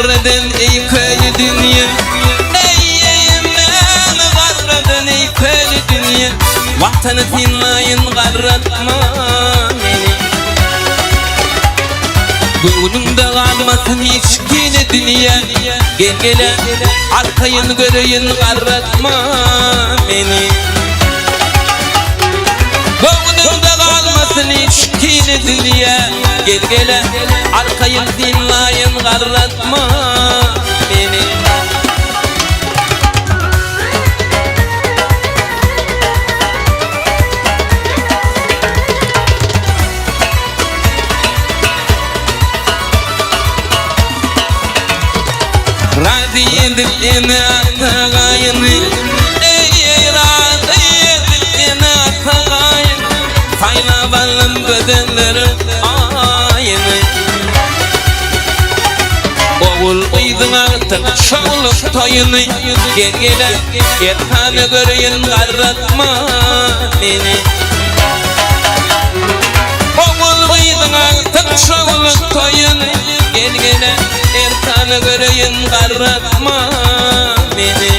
garradan eý köli dünýe Eý eý meni garradan eý köli dünýe Watany synlaýyn garratma meni Göwnüňde galmasyn hiç kine dünýe Gel gele arkaýyn göreýin garratma meni Göwnüňde galmasyn hiç kine dünýe Gel gele arkaýyn synlaýyn garratma meni. Razy edip ene ata gaýyny Eý eý razy edip ene ata gaýyny Saýlap alyn gözelleriň aýyny Ogul gyzyň agtyk şowluk toýuny Gel gele erkana göreýin garratma meni Ogul gyzyň agtyk şowluk toýuny Gel gele erkana göreýin garratma meni.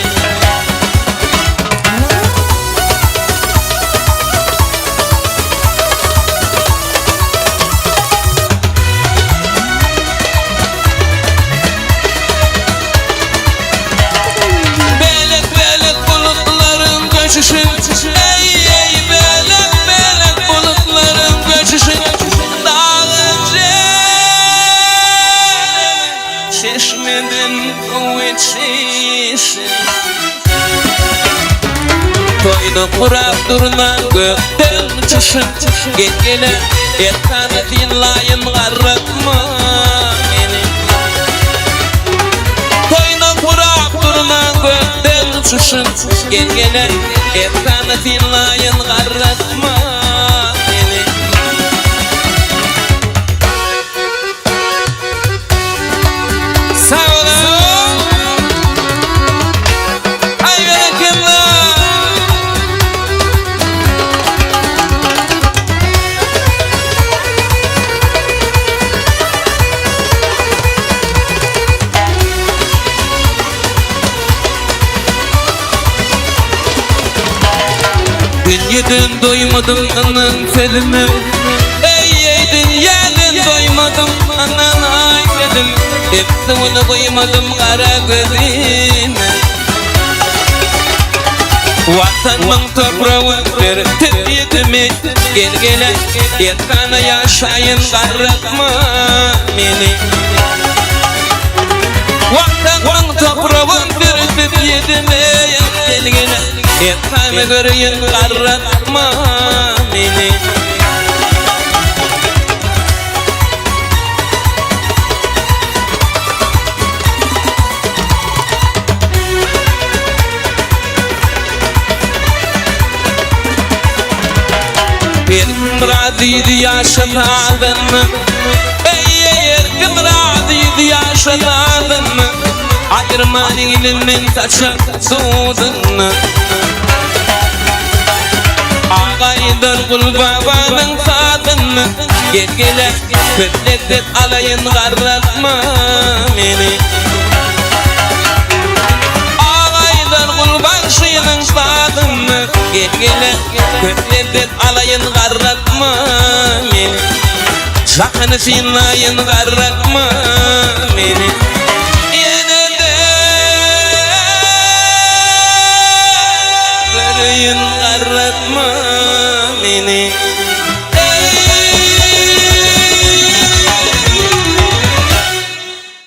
Bölek-bölek bulutlaryň göçüşi Eý, eý, bölek-bölek bulutlaryň göçüşi Dagyň çeşmeden suw içişi Toýda gurap durna gökden uçuşy Gel gele erkana synlaýyn garratma meni Toýda gurap durna gökden uçuşy Gel gele erkana synlaýyn garratma meni. Sag boluň. Aý berekella. Dünýeden doýmadym ynan sözüme Eý eý dünýeden doýmadym ynan aý sözüm Hepsi goýmadym gara gözüme Watanmyň topragy bir tüp ýetimi Gel gele erkana ýaşaýyn garratma meni Watanmyň topragy bir tüp ýetimi Gel gele erkana göreýin garratma meni. Her kim razydy ýaşasa azynda Eý-eý, her kim razydy ýaşasa azynda Aýyrman ilinden saçak duzundan Agaýdan Gulbabanyň sazynda Gel gele köp lezzet alaýyn garratma meni. Agaýdan Gulbagşynyň sazynda Gel gele köp lezzet alaýyn garratma meni. Jahany synlaýyn garratma meni.